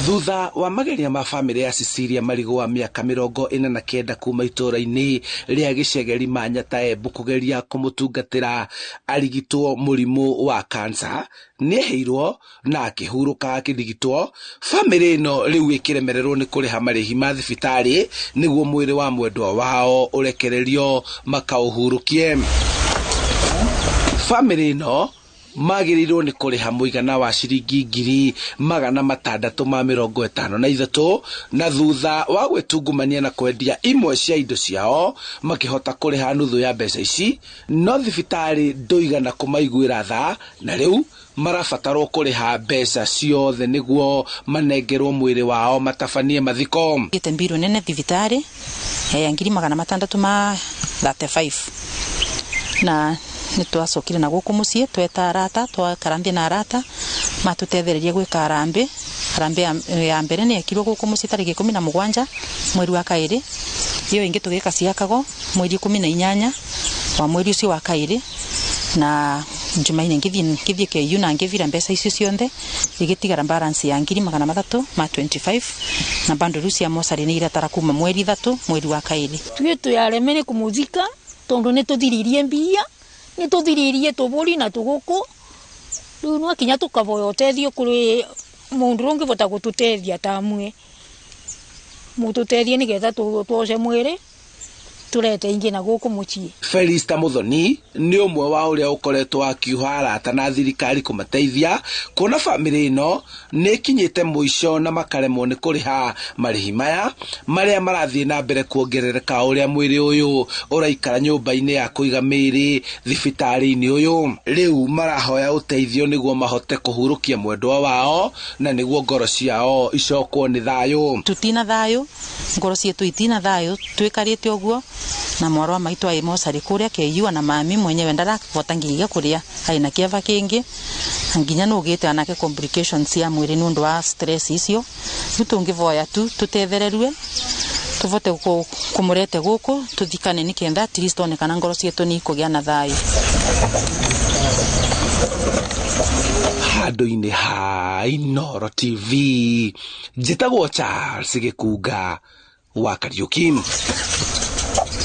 Thutha wa mageria ma bamĩrĩ ya Cecilia Marigũ wa mĩaka 49 kuma itũũra-inĩ rĩa Gĩcegeri Manyata Embu kũgeria kũmũtungatĩra arigitwo mũrimũ wa kansa, nĩeheirwo na akĩhurũka akĩrigitwo. Bamĩrĩ ĩno rĩu ĩkĩremererwo nĩ kũrĩha marĩhi ma thibitarĩ nĩguo mwĩrĩ wa mwendwa wao ũrekererio makaũhurũkie. Bamĩrĩ ĩno magĩrĩirwo nĩ kũrĩha mũigana wa ciringi 653,000, na thutha wa gwĩtungumania na kwendia imwe cia indo ciao makĩhota kũrĩha nuthu ya mbeca ici, no thibitarĩ ndũigana kũmaiguĩra tha na rĩu marabatarwo kũrĩha mbeca ciothe nĩguo manengerwo mwĩrĩ wao matabanie mathiko. Gĩte mbiru nene thibitarĩ ya 635,000, na nĩ twacokire na gũkũ mũciĩ tweta arata, twakaranthie na arata matutethereria gwĩka harambĩ. Harambĩ ya mbere nĩ yekirwo gũkũ mũciĩ tarĩki 17 mweri wa kaĩrĩ, iyo ĩngĩ tũgĩka ciakago mweri 18 wa mweri ũcio wa kaĩrĩ, na Jumaine ngĩthiĩ KU na ngĩvira mbeca icio ciothe, igĩtigara balance ya 325,000, na bado rĩu cia mocarĩ nĩ iratara kuma mweri 3 mweri wa kaĩrĩ. Tuge tuyaremere kũmũthika tondũ nĩ tũthiririe mbia, nĩ tũthiririe tũbũri na tũgũkũ, rĩu no kinya tũkavoya ũteithio kũrĩ mũndũ ũngĩbota gũtũteithia ta amwe, mũtũteithie nĩgetha tuoce mwĩrĩ turete ingi na guku mucii. Felista Muthoni ni umwe wa uria ukoretwo akiuha arata na thirikari kumateithia kuona bamĩrĩ ĩno nĩ ĩkinyĩte mũico na makaremwo nĩ kũrĩha marĩhi maya marĩa marathiĩ na mbere kuongerereka ũrĩa mwĩrĩ ũyũ ũraikara nyũmba-inĩ ya kũiga mĩĩrĩ thibitarĩ-inĩ ũyũ. Rĩu marahoya ũteithio nĩguo mahote kũhurũkia mwendwa wao na nĩguo ngoro ciao icokwo nĩ thayũ. Tutina thayũ, ngoro cietu itina thayũ, twikarite ũguo na mwarwa wa maitũ aĩ mocarĩ kũrĩa KU na mami mwenyewe ndarakĩhota nginya kũrĩa aĩ na kĩeva kĩngĩ nginya nũgĩte anake complications cia mwĩrĩ nĩ ũndũ wa stress icio. Rĩu tũngĩvoya tu tũtethererue tũvote kũmũrete gũkũ tũthikane nĩ kenda at least one kana ngoro cietu nĩ ikũgĩa na thayũ. Handũ-inĩ ha Inooro TV, njĩtagwo Charles Gĩkunga wa Kariuki.